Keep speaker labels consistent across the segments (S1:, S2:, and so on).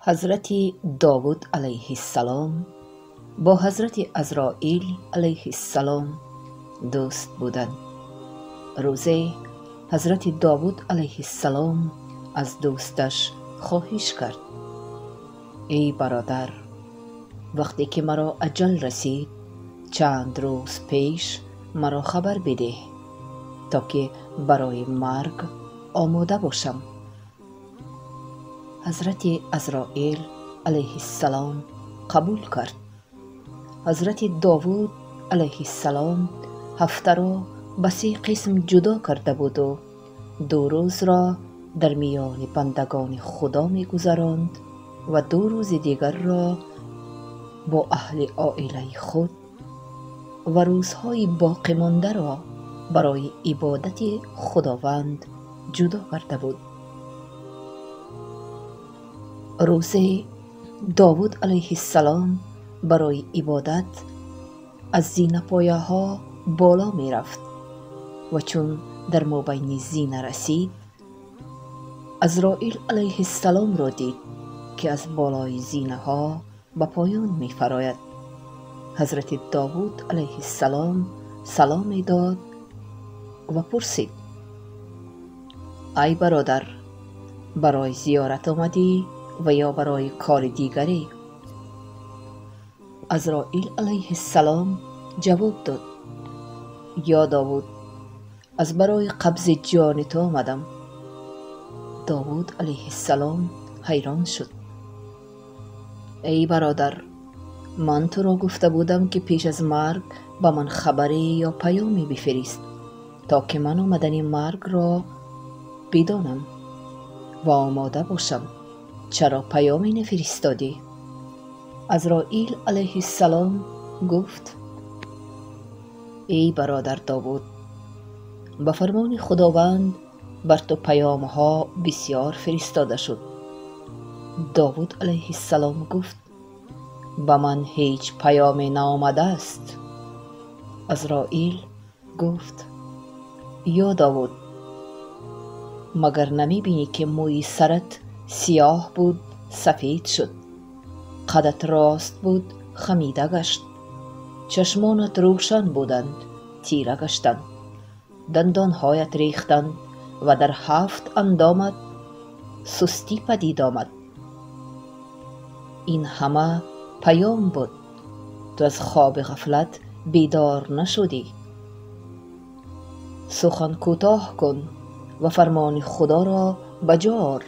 S1: Ҳазрати Довуд алайҳиссалом бо ҳазрати Азроил алайҳиссалом дӯст буданд. Рӯзе ҳазрати Довуд алайҳиссалом аз дӯсташ хоҳиш кард: эй бародар, вақте ки маро аҷал расид, чанд рӯз пеш маро хабар бидеҳ, то ки барои марг омода бошам. Ҳазрати Азроил алайҳиссалом қабул кард. Ҳазрати Довуд алайҳиссалом ҳафтаро ба се қисм ҷудо карда буду 2 рӯзро дар миёни бандагони Худо мегузаронд ва 2 рӯзи дигарро бо аҳли оилаи худ ва рӯзҳои боқимондаро барои ибодати Худованд ҷудо карда буд. Рӯзе Довуд алайҳиссалом барои ибодат аз зинапояҳо боло мерафт ва чун дар мобайни зина расид, Азроил алайҳиссаломро дид, ки аз болои зинаҳо ба поён мефарояд. Ҳазрати Довуд алайҳиссалом салом медод ва пурсид: ай бародар, барои зиёрат омадӣ ва ё барои кори дигаре? Азроил алайҳиссалом ҷавоб дод: ё Довуд, аз барои қабзи ҷони ту омадам. Довуд алайҳиссалом ҳайрон шуд. Эй бародар, ман туро гуфта будам, ки пеш аз марг ба ман хабаре ё паёме бифирист, то ки ман омадани маргро бидонам ва омода бошам. Чаро паёме нафиристодӣ? Азроил алайҳиссалом гуфт: эй бародар Довуд, ба фармони Худованд бар ту паёмҳо бисёр фиристода шуд. Довуд алайҳиссалом гуфт: ба ман ҳеҷ паёме наомадааст. Азроил гуфт: ё Довуд, магар намебинӣ, ки мӯи сарат сиёҳ буд, сафед шуд, қадат рост буд, хамида гашт, чашмонат рӯшан буданд, тира гаштанд, дандонҳоят рехтанд ва дар 7 андомат сустӣ падид омад. Ин ҳама паём буд, ту аз хоби ғафлат бедор нашудӣ. Сухан кӯтоҳ кун ва фармони Худоро ба ҷо ор.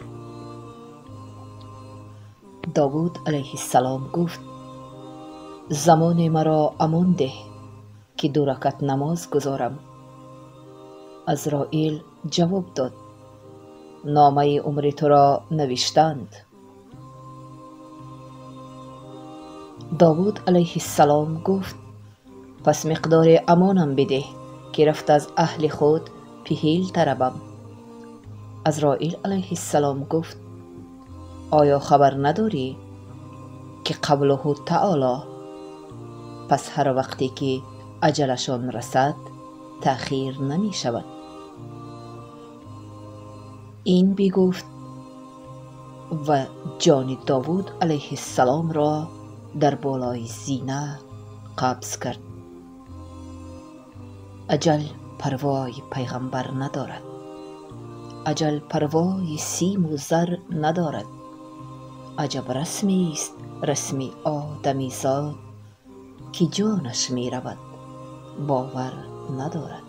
S1: Довуд алайҳиссалом гуфт: замоне маро амон деҳ, ки 2 ракат намоз гузорам. Азроил ҷавоб дод: номаи умри туро навиштанд. Довуд алайҳиссалом гуфт: пас миқдори амонам бидеҳ, ки рафта аз аҳли худ пиҳил тарабам. Азроил алайҳиссалом гуфт: оё хабар надорӣ, ки қавлуҳу таоло, пас ҳар вақте ки аҷалашон расад, таъхир намешавад. Ин бигуфт ва ҷони Довуд алайҳиссаломро дар болои зина қабз кард. Аҷал парвои пайғамбар надорад, аҷал парвои симу зар надорад. Аҷаб расмест расми одамизод, ки ҷонаш меравад, бовар надорад.